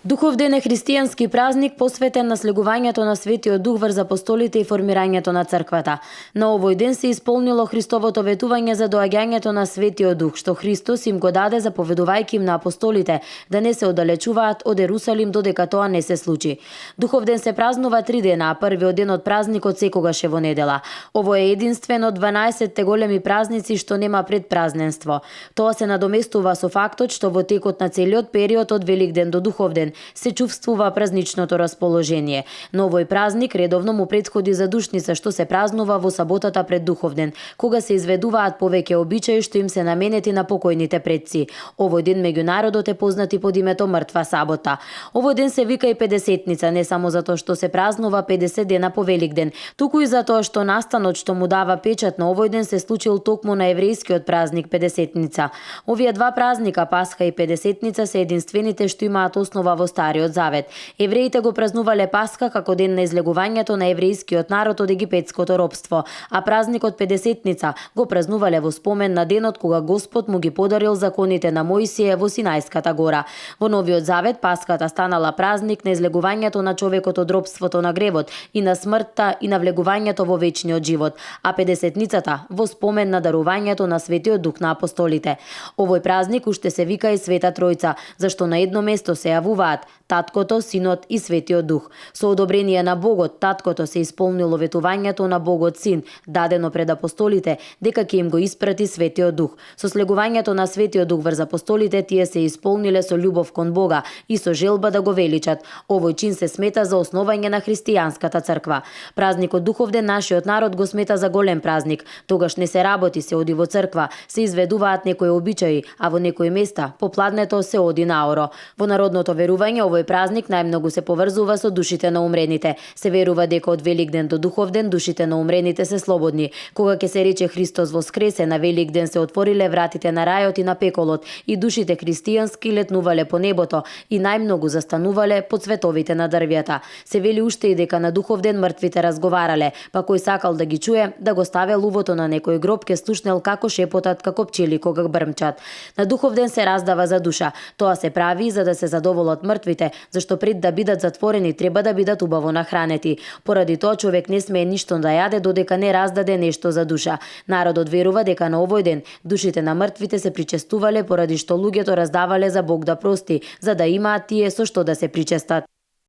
Духовден е христијански празник посветен на слегувањето на Светиот Дух врз апостолите и формирањето на црквата. На овој ден се исполнило Христовото ветување за доаѓањето на Светиот Дух, што Христос им го даде заповедувајќи им на апостолите да не се оддалечуваат од Ерусалим додека тоа не се случи. Духовден се празнува 3 дена, а првиот ден од празникот секогаш е во недела. Ово е единствен од 12 големи празници што нема предпразненство. Тоа се надоместува со фактот што во текот на целиот период од Великден до Духовден се чувствува празничното расположение. Но овој празник редовно му претходи задушница што се празнува во саботата пред Духовден, кога се изведуваат повеќе обичаи што им се наменети на покојните предци. Овој ден меѓу народот е познат и под името Мртва сабота. Овој ден се вика и Педесетница, не само затоа што се празнува 50 дена по Великден, туку и затоа што настанот што му дава печат на овој ден се случил токму на еврејскиот празник Педесетница. Овие два празника, Пасха и Педесетница, се единствените што имаат основа во Стариот Завет. Евреите го празнувале Пасха како ден на излегувањето на еврејскиот народ од египетското робство, а празникот Педесетница го празнувале во спомен на денот кога Господ му ги подарил законите на Мојсија во Синајската гора. Во Новиот Завет Пасхата станала празник на излегувањето на човекот од робството на гревот и на смртта и на влегувањето во вечниот живот, а Педесетницата во спомен на дарувањето на Светиот Дух на апостолите. Овој празник уште се вика и Света Тројца, зашто на едно место се јавуваат Таткото, Синот и Светиот Дух. Со одобрение на Богот, Таткото се исполнило ветувањето на Богот Син, дадено пред апостолите, дека ќе им го испрати Светиот Дух. Со слегувањето на Светиот Дух врз апостолите, тие се исполниле со љубов кон Бога и со желба да го величат. Овој чин се смета за основање на христијанската црква. Празникот Духовден нашиот народ го смета за голем празник. Тогаш не се работи, се оди во црква, се изведуваат некои обичаи, а во некои места попладнето се оди наоро. Во народното верување овој празник најмногу се поврзува со душите на умрените. Се верува дека од Великден до Духовден душите на умрените се слободни. Кога ќе се рече Христос воскресе, на Великден се отвориле вратите на рајот и на пеколот и душите христијански летнувале по небото и најмногу застанувале под цветовите на дрвјата. Се вели уште и дека на Духовден мртвите разговарале, па кој сакал да ги чуе, да го ставел увото на некој гроб, ке слушнел како шепотат како пчели кога брмчат. На Духовден се раздава за душа. Тоа се прави за да се задоволат мртвите, зашто пред да бидат затворени треба да бидат убаво нахранети. Поради тоа човек не смее ништо да јаде додека не раздаде нешто за душа. Народот верува дека на овој ден душите на мртвите се причестувале поради што луѓето раздавале за Бог да прости, за да имаат тие со што да се причестат.